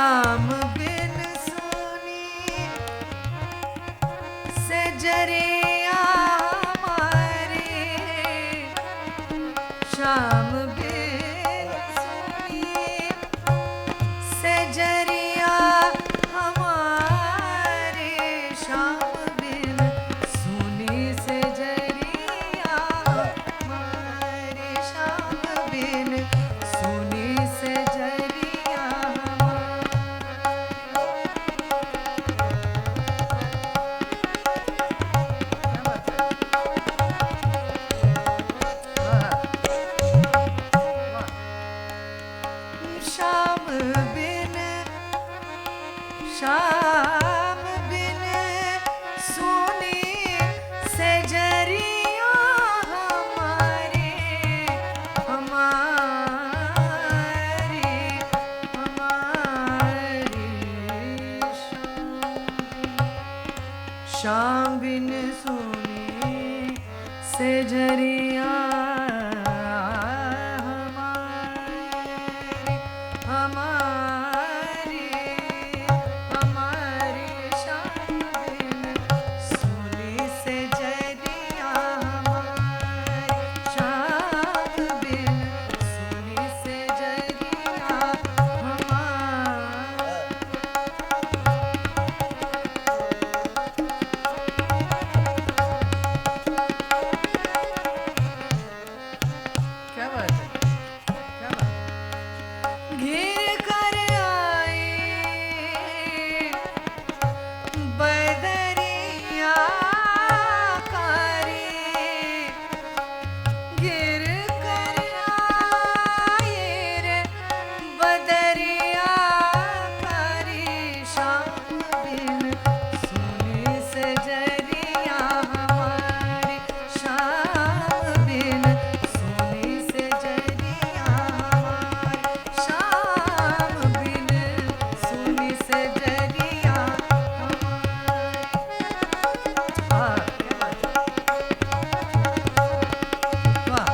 श्याम बिन सुनी सजरिया हमारे, श्याम बिन सुनी सजरिया हमारे, श्याम बिन सुनी सजरिया हमारे, श्याम बिन सुनी सजरिया हमारे। क्या बात है। वाह वाह। श्याम बिन, श्याम बिन सुनी सजरिया हमारे, हमारे, हमारे। श्याम बिन सुनी सजरिया हमारे, हमारे, हमारे। श्याम बिन सुनी सजरिया हमारे, श्याम बिन सुनी सजरिया हमारे। क्या बात है, क्या बात। घिर कर आए बदरिया कारी, घिर कर आए रे बदरिया कारी, श्याम बिन सुनी सजरिया हमारी, श्याम बिन सुनी सजरिया हमारी, श्याम बिन सुनी सजरिया हमारी। वाह क्या बात है। वाह।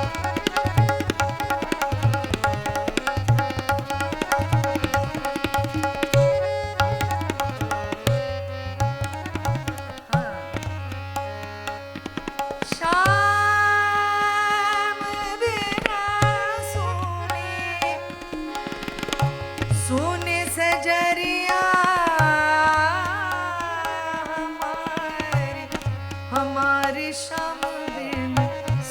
हाँ। श्याम बिना सुनी सुनी सजरिया हमारी, हमारी। श्याम बिन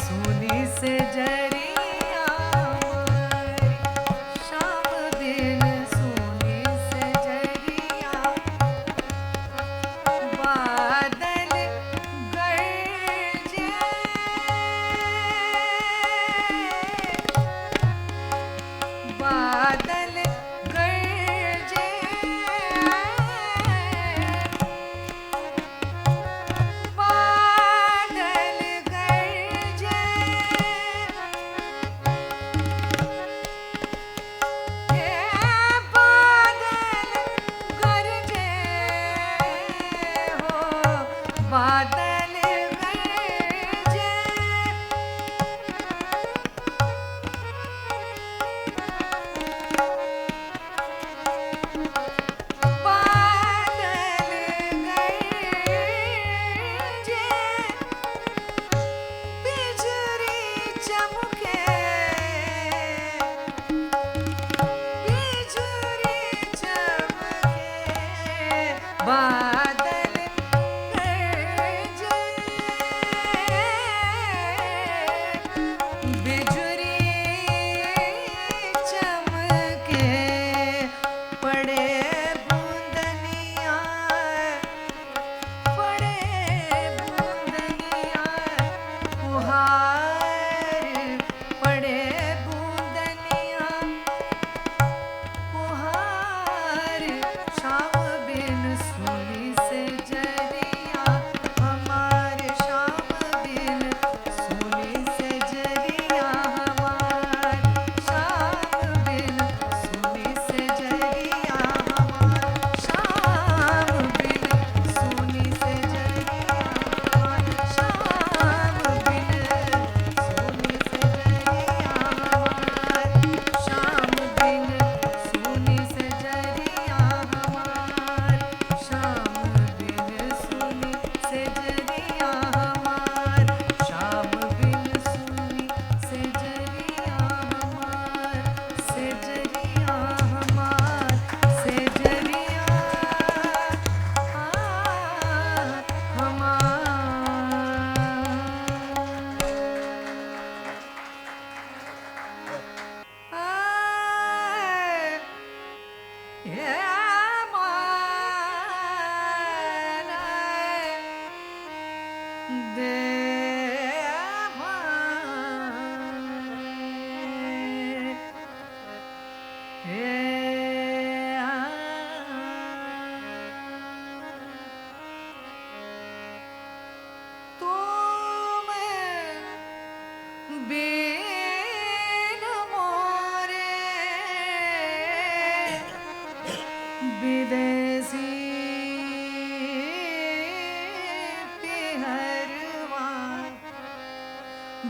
सुनी सजरिया हमारी, श्याम बिन सुनी सजरिया। बादल गरजे, बादल गरजे, बादल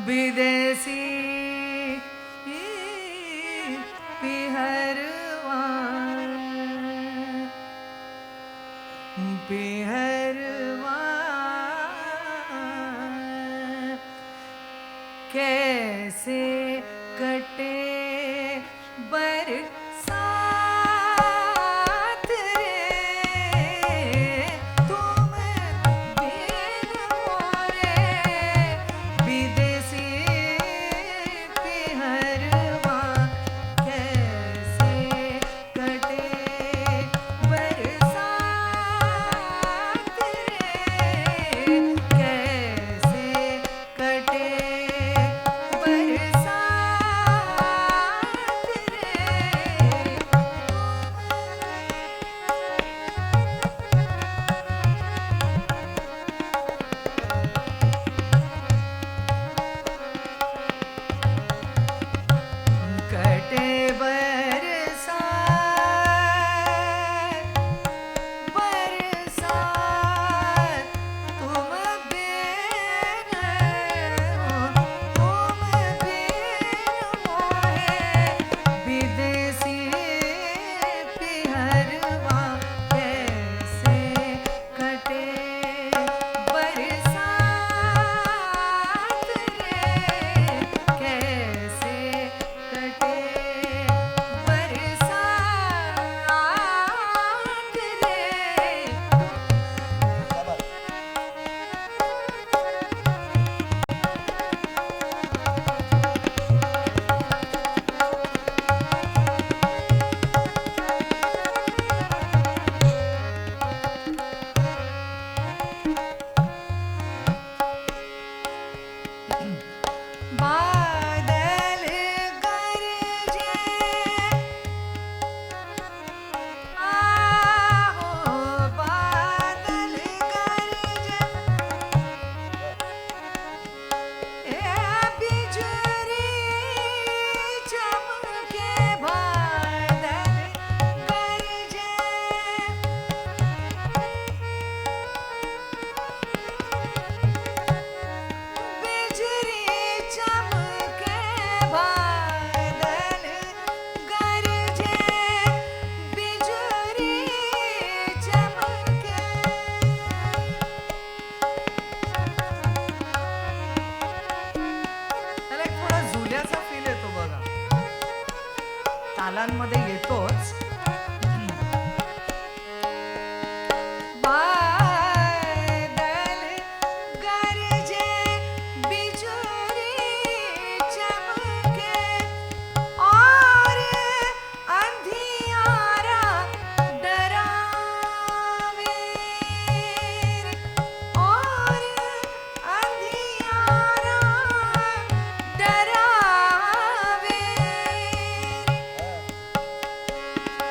विदेशी पिहरवा पिहरवा कैसे कटे बरसात रे तुम बिन मोरे विदेशी पिहरवा कैसे कटे बरसात रे कैसे कटे बरसात रे। कटे बरसात बरसात तुम बिन हो तुम बिन मोहे विदेशी पिहरवा कैसे कटे बरसात रे कैसे कटे बरसात रे। क्या बात। बादल गरजे आहो बादल गरजे ए बिजुरी चमके बादल गरजे बिजली चमके बादल गरजे बिजली चमके। त्याला एक थोडा झुल्याचा फील येतो बघा, तालांमध्ये येतोच. बादल गरजे बिजुरी चमके और अंधियारा डरावे और अंधियारा डरावे। हाँ।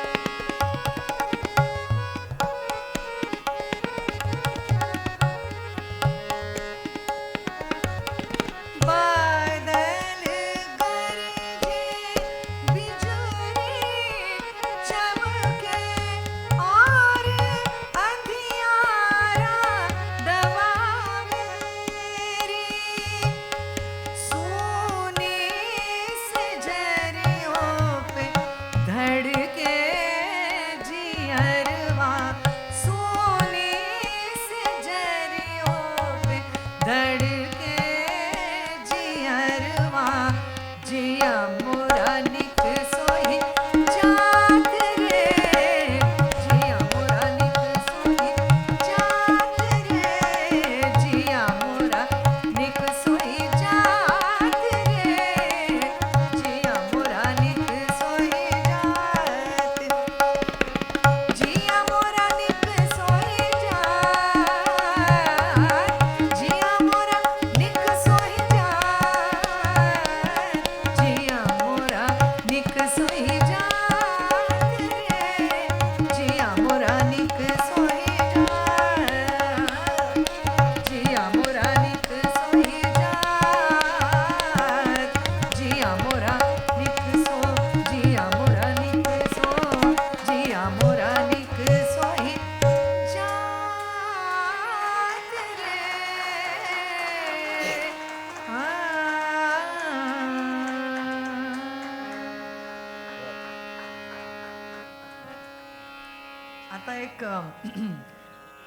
एक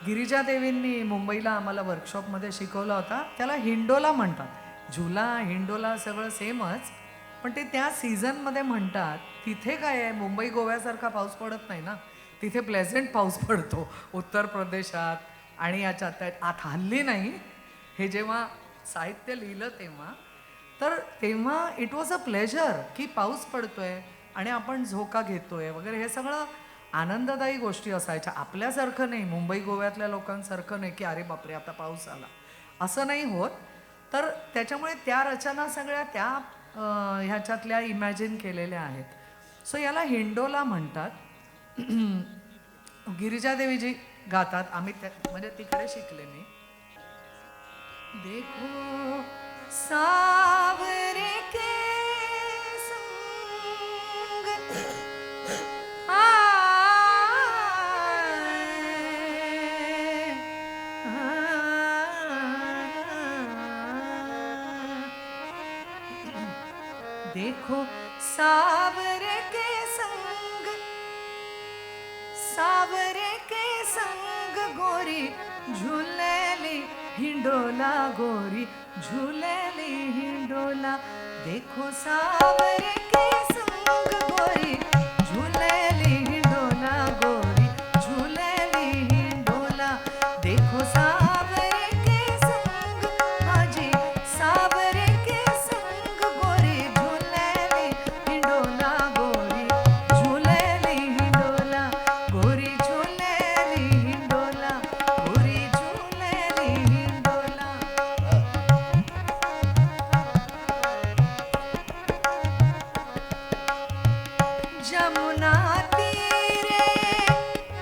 गिरिजा देवींनी मुंबईला आम्हाला वर्कशॉपमध्ये शिकवला होता. त्याला हिंडोला म्हणतात. झुला हिंडोला सगळं सेमच, पण ते त्या सीझनमध्ये म्हणतात. तिथे काय आहे, मुंबई गोव्यासारखा पाऊस पडत नाही ना, तिथे प्लेझेंट पाऊस पडतो उत्तर प्रदेशात आणि याच्यात. आत हल्ली नाही, हे जेव्हा साहित्य लिहिलं तेव्हा, तर तेव्हा it was a pleasure की पाऊस पडतोय आणि आपण झोका घेतोय वगैरे, हे सगळं आनंददायी गोष्टी असायच्या. आपल्यासारखं नाही, मुंबई गोव्यातल्या लोकांसारखं नाही की अरे बापरे आता पाऊस आला, असं नाही होत. तर त्याच्यामुळे त्या रचना सगळ्या त्या ह्याच्यातल्या इमॅजिन केलेल्या आहेत. सो याला हिंडोला म्हणतात. गिरिजादेवीजी गातात, आम्ही म्हणजे तिकडे शिकले मी. देखो सावरे के संग देखो सावरे के संग, सावरे के संग गोरी झुलेली हिंडोला, गोरी झुलेली हिंडोला. देखो सावरे के संग गोरी झुलेली हिंडोला, गोरी झुलेली हिंडोला. देखो सावरे के संग हाजी, सावरे के संग गोरी झुलेली हिंडोला, गोरी झुलेली हिंडोला, गोरी झुलेली हिंडोला, गोरी झुलेली हिंडोला. जमुना तीरे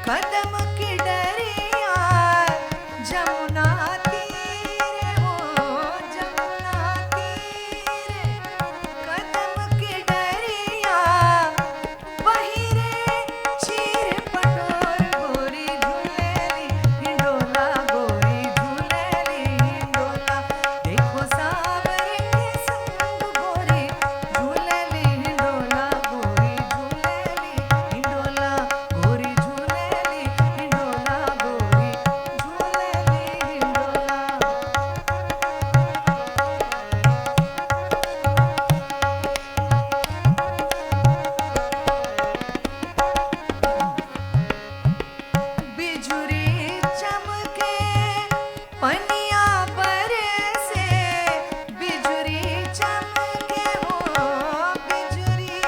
कदम की डरिया, जमुना तीरे हो जमुना तीरे कदम की डरिया, बहिरे चीर पटोर गोरी झुलेली हिंडोला, गोरी झुलेली हिंडोला. देखो सावरे के संग गोरी झुलेली हिंडोला, गोरी झुलेली हिंडोला, गोरी झुलेली हिंडोला, गोरी झुलेली हिंडोला. बिजुरी चमके पनिया बरसे, बिजुरी चमके हो बिजुरी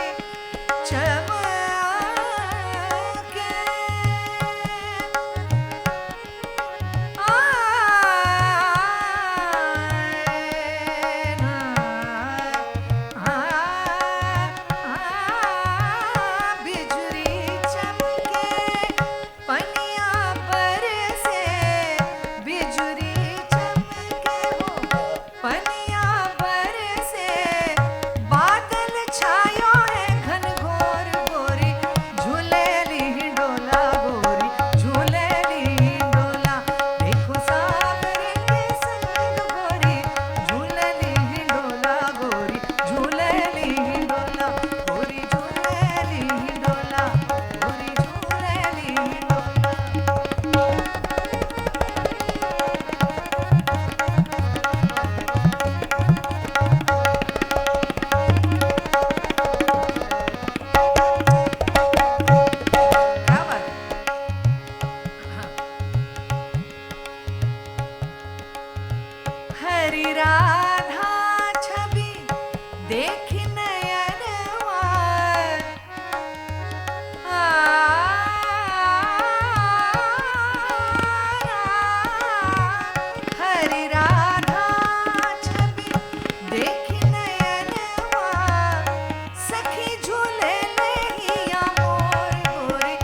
चमके, आए ना आ बिजुरी चमके पनिया बरसे, बिजुरी चमके हो पनिया बरसे, बादल छायो है घनघोर गोरी झुलेली हिंडोला, गोरी झुलेली हिंडोला. देखो सावरे के संग गोरी झुलेली हिंडोला, गोरी झुलेली हिंडोला, गोरी झुलेली हिंडोला, गोरी झुलेली हिंडोला. क्या बात है. हरि राधा छवि देख नयनवा, हरि राधा छवि देख नयनवा, सखी झूले हिया मोर गोरी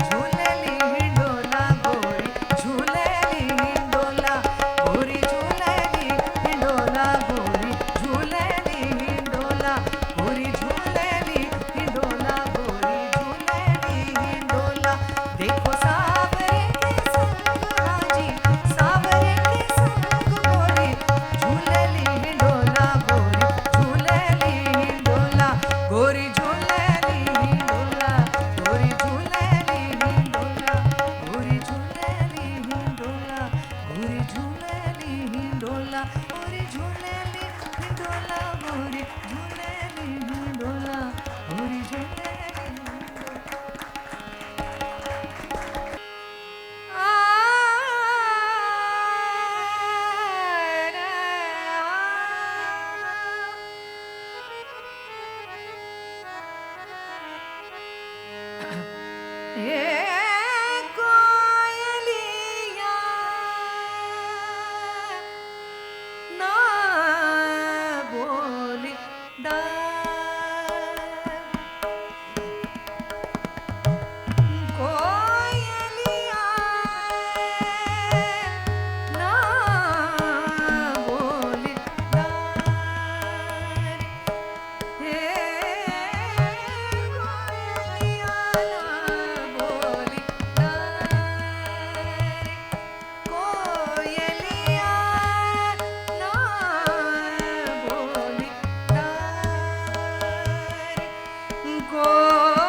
झूलेली हिंडोला, गोरी झूलेली हिंडोला, गोरी झूलेली हिंडोला, झुलेली हिंडोला गोरी झुलेली हिंडोला गोरी झुलेली हिंडोला. कोयलिया ना बोली कोयलिया ना बोली हे कोयलिया ना बोली कोयलिया ना बोली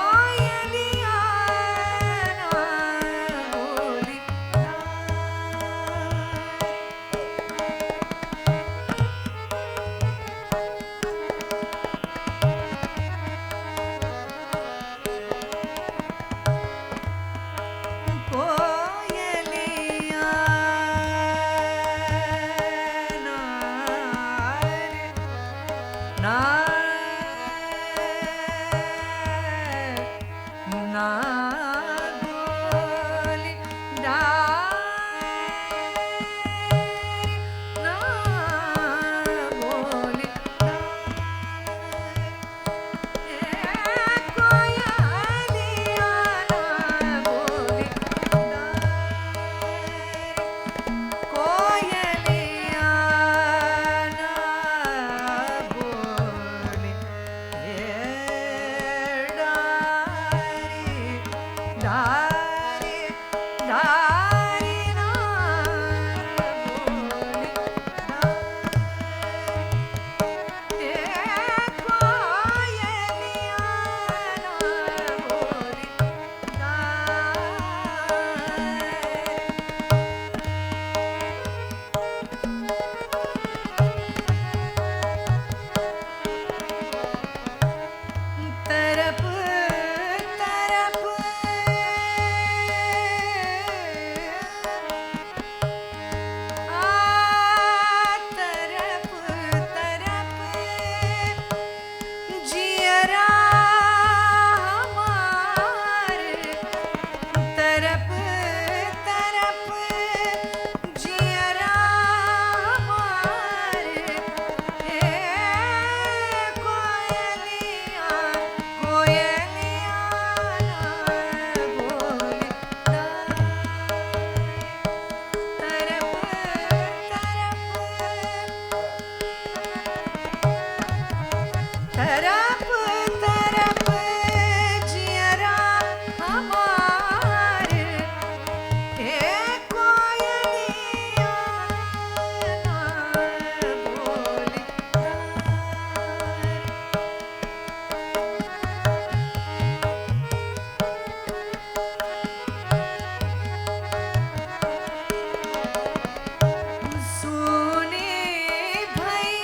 कोयलिया ना बोली कोयलिया ना रे ना ना बोली डारी ना बोली कोयलिया ना बोली कोयलिया ना बोली डारी डारी डारी ना बोली कोयलिया ना बोली डारी। तरप तरप आ तरप तरप जियरा हमार तरप तरप जियरा हमार हे कोयलिया कोयलिया ना बोली तरप तरप तरप तरप जियरा हमार हे कोयलिया ना बोली सुने भई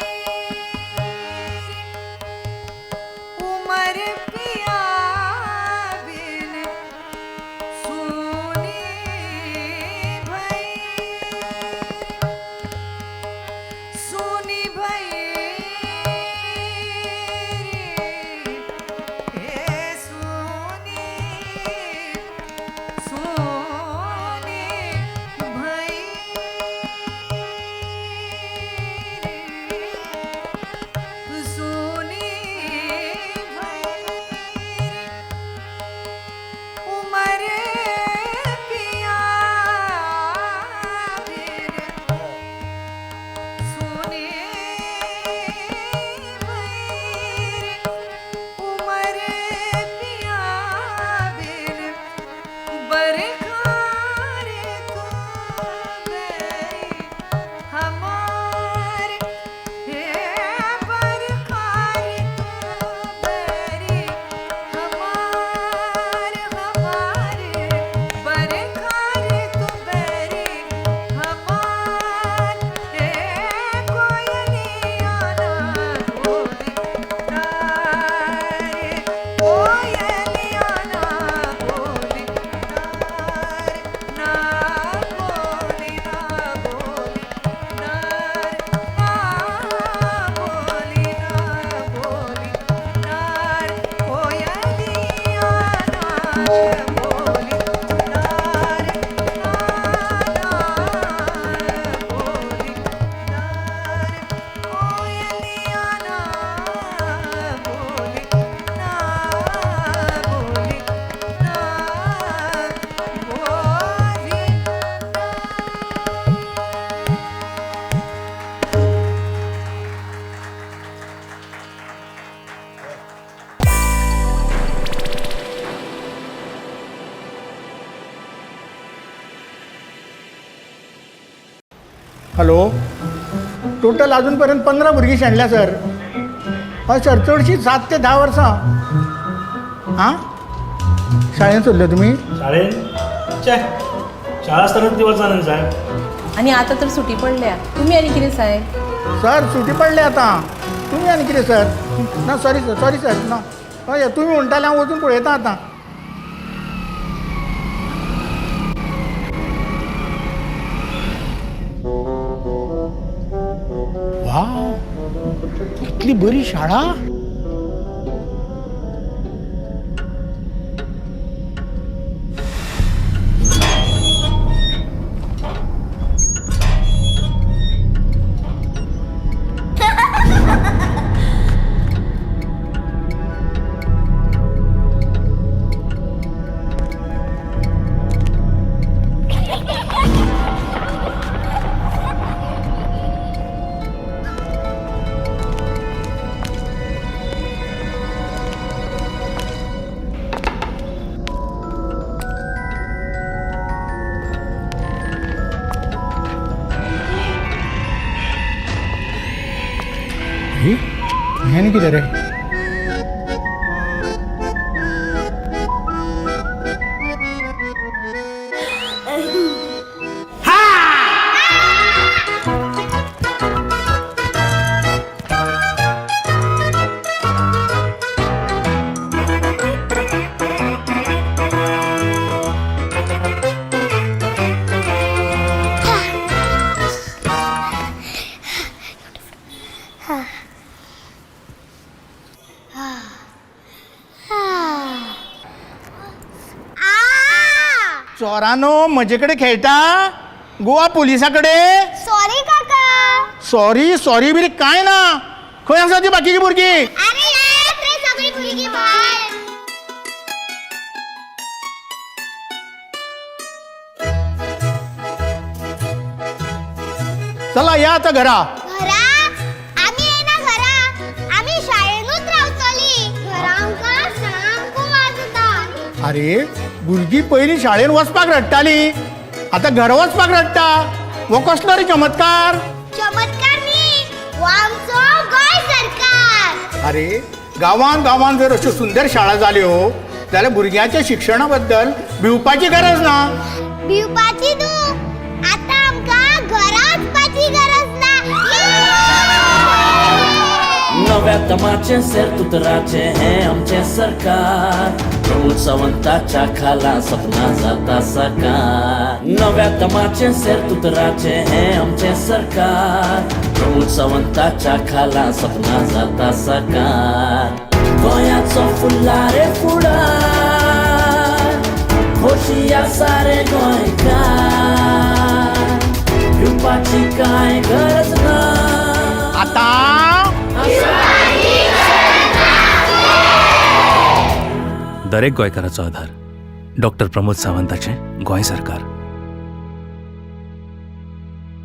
हॅलो, टोटल अजून पर्यंत 15 भुरगीं शेणल्या सर. हय सर, चडशीं 7 ते 10 वर्सां. आं, शाळेंत सोदले तुमी? शाळेन चे, शाळा आसतना ती वचना न्ही साहेब. आनी आतां तर सुटी पडल्या, तुमी आनी कितें साहेब? सर सुटी पडल्या आतां, तुमी आनी कितें सर? ना सॉरी सर, सॉरी सर, ना. हय तुमी म्हणटाले, हांव वचून पळयता आतां. वा, कितली बरी शाळा. ही हें आनी कितें रे? चोरानो म्हजे कडेन खेळटा गोवा पुलिसा कडेन? सॉरी काका. सॉरी सॉरी बिरी काय ना. खंय आसा ती बाकीची भुरगीं? अरे येत रे सगळी भुरगीं भायर. चला या आता घरा. घरा आमी येना घरा, आमी शाळेनूच रावतली. घरा आमकां सामको वाज येता. अरे भुरगीं पयलीं शाळेन वचपाक रडटालीं, आतां घरा वचपाक रडटा. हो कसलो रे चमत्कार? चमत्कार न्ही, हो आमचो गोंय सरकार. अरे गांवान गांवान जर अश्यो सुंदर शाळा जाल्यो जाल्यार भुरग्यांच्या शिक्षणा बद्दल भिवपाची गरज ना. भिवपाची न्हू, आतां आमकां घरा वचपाची गरज ना. नव्या दमाचें सेर्तुतराचें हें आमचें सरकार. प्रमोद सावंताच्या खाला सपना जाता साकार. नव्या दमाचें सेर्तुतराचें हें आमचें सरकार. प्रमोद सावंताच्या खाला सपना जाता साकार. गोंयाचो फुडला रे फुडार, खोशी आसा रे गोंयकार, भिवपाची कांय गरज ना. आतां दरेक गोंयकाराचो आधार डॉक्टर प्रमोद सावंताचें गोंय सरकार.